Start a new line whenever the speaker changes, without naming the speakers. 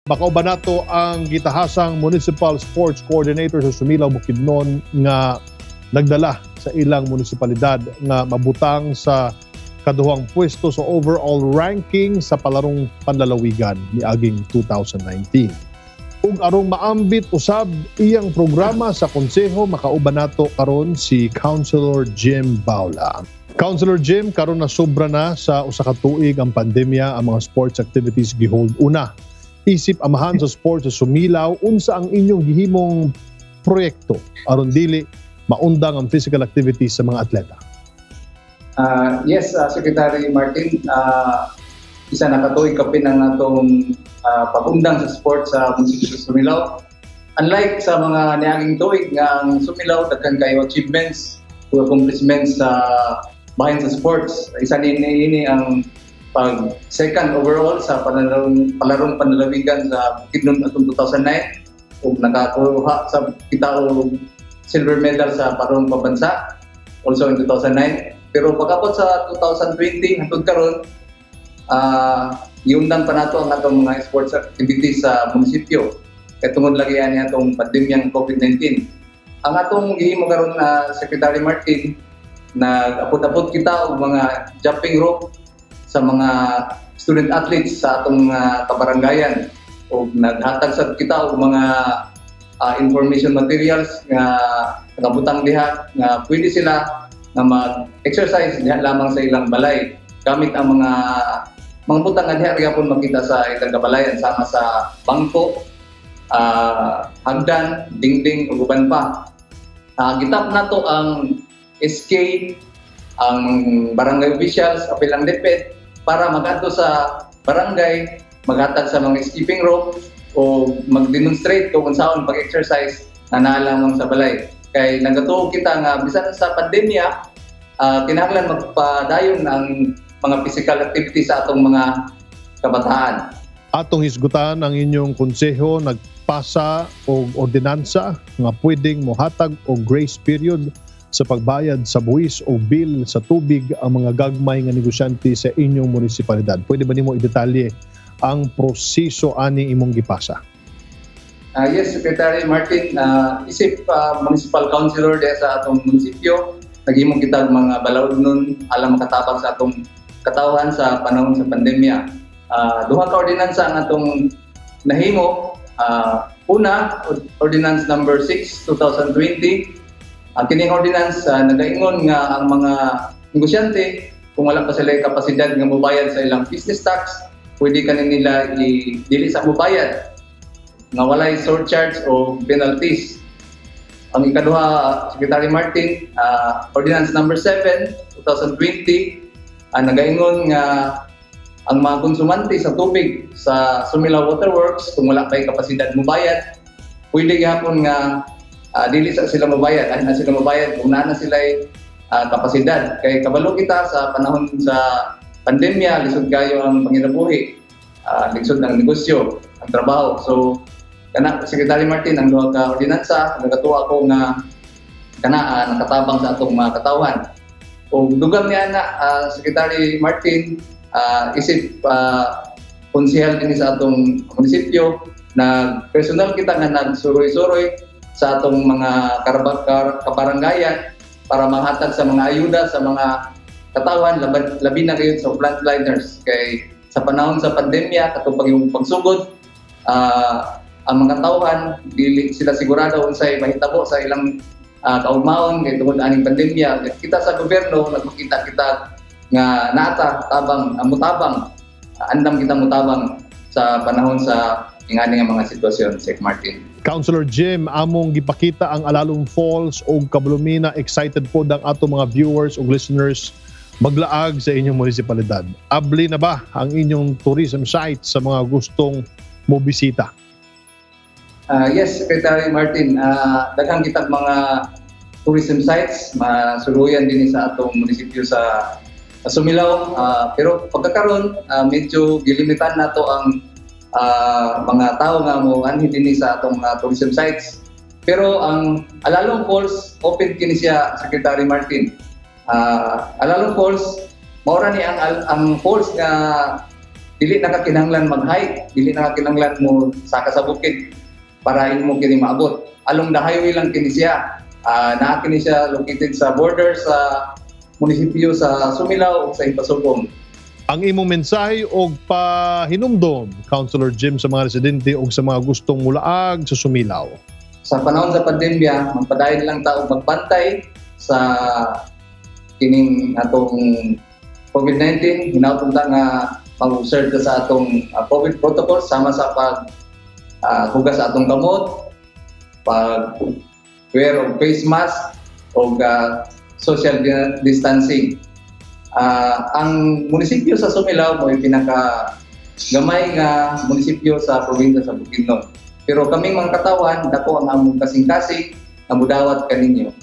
Makauban nato ang gitahasang Municipal Sports Coordinator sa Sumilao, Bukidnon nga nagdala sa ilang munisipalidad nga mabutang sa kaduhang pwesto sa overall ranking sa palarong panlalawigan niaging 2019. Ug arong maambit usab iyang programa sa konseho, makauban nato karon si Councilor Jim Baula. Councilor Jim, karon na sobra na sa usa ka tuig ang pandemya, ang mga sports activities gihold una. Isip amahan sa sports sa Sumilao, unsa ang inyong gihimong proyekto aron dili maundang ang physical activities sa mga atleta?
Yes, Secretary Martin, isa na katuig kapin ang atong pag-undang sa sports sa munisipyo sa Sumilao. Unlike sa mga niaging tuig nga ang Sumilao daghan kayo achievements o accomplishments sa bahin sa sports. Isa ni ini ang pag second overall sa palarong panlalawigan sa Bukidnon atong 2009 ug nakakuha sa kita og silver medal sa palarong pambansa also in 2009. Pero pag-abot sa 2020 hangtod karon, giundang pa nato ang atong mga sports activities sa munisipyo kay tungod lagi ani atong pandemyang COVID-19. Ang atong gihimo karon na, Secretary Martin, nag-apot-apot kita og mga jumping rope sa mga student athletes sa atong kabarangayan o naghatag sad kita og mga information materials nga nakabutang diha nga pwede sila nga mag-exercise diha lamang sa ilang balay gamit ang mga butang nga diha gyapon makita sa ilang kabalayan, sama sa bangko, hagdan, dingding ug uban pa. Gitap nato ang SK, ang barangay officials, apil ang DepEd para magadto sa barangay, maghatag sa mga skipping rope o mag-demonstrate kung unsaon pag-exercise na naa lamang sa balay. Kay nagatuo kita nga bisan sa pandemya, kinahanglan magpadayon ang mga physical activity sa atong mga kabataan.
Atong hisgutan ang inyong konseho nagpasa og ordinansa nga pwedeng mohatag og grace period sa pagbayad sa buwis o bill sa tubig ang mga gagmay nga negosyante sa inyong munisipalidad. Pwede ba nimo i-detalye ang proseso ani imong gipasa?
Yes, Secretary Martin, isip municipal councilor diha sa atong munisipyo, naghimo kita mga balaod nun alang makatabang sa atong katawhan sa panahon sa pandemya. Duha ka ordinansa ang atong nahimo. Una, Ordinance number 6, 2020. Ang kining ordinance nagaingon nga ang mga negosyante, kung wala pa sila kapasidad nga mobayad sa ilang business tax, pwede kanin nila i-dili sa mobayad nga walay surcharge o penalties. Ang ikaduha, Secretary Martin, Ordinance number 7, 2020, nagaingon nga ang mga konsumante sa tubig sa Sumilao Waterworks, kung wala pa'y kapasidad mobayad, pwede gihapon nga dili sa sila mobayad, ay na sila mobayad kung naa na sila kapasidad. Kay kabalo kita sa panahon sa pandemya, lisod kayo ang panginabuhi, lisod ang negosyo, ang trabaho. So, kana, Secretary Martin, ang duha ka ordinansa, nagatuwa ko nga kana nakatabang sa atong mga katawhan. O dugang niya na, Secretary Martin, isip konsehal dinhi sa atong munisipyo, nag personal kita nga nagsuroy-suroy sa atong mga kabaranggayan para manghatag sa mga ayuda sa mga katawan, labi na kayo sa frontliners, kay sa panahon sa pandemya katong pag yung pagsugod, ang mga tawhan dili sila sigurado unsay mahitabo sa ilang kaugmaon kay tungod aning pandemya. Kita sa gobyerno nagpakita kita nga naata tabang mutabang, andam kita mutabang sa panahon sa ingani nga mga sitwasyon, Sec Martin.
Councilor Jim, among gipakita ang Alalum Falls ug Kabalumina. Excited po ang ato mga viewers ug listeners maglaag sa inyong munisipalidad. Abli na ba ang inyong tourism site sa mga gustong mobisita?
Yes, Secretary Martin, daghang kitag mga tourism sites masuluyan din sa atong munisipyo sa Sumilao, pero pagkakaron medyo gilimitan nato ang mga tao nga mo anhi dinhi sa atong tourism sites. Pero ang Alalong Falls, open kini siya, Secretary Martin. Alalong Falls, mao ra ni ang falls nga Dili na ka kinahanglan mag-hike, dili na ka kinahanglan mo saka sa bukid para imo kini maabot. Along the highway lang kini siya. Naa kini siya located sa border sa munisipyo sa Sumilao ug sa Impasugong.
Ang imong mensahe og pahinumdom, Councilor Jim, sa mga residente og sa mga gustong mulaag sa Sumilao.
Sa panahon sa pandemya, magpadayon lang ta og magbantay sa kining atong COVID-19. Hinaut unta nga mag-observe ta sa atong COVID protocol sama sa pag hugas sa atong kamot, pag wear og face mask og social distancing. Ang munisipyo sa Sumilao mo pinaka gamay nga munisipyo sa probinsya sa Bukidnon. Pero kaming mga katawan, dako ang among kasing-kasing nga mudawat kaninyo.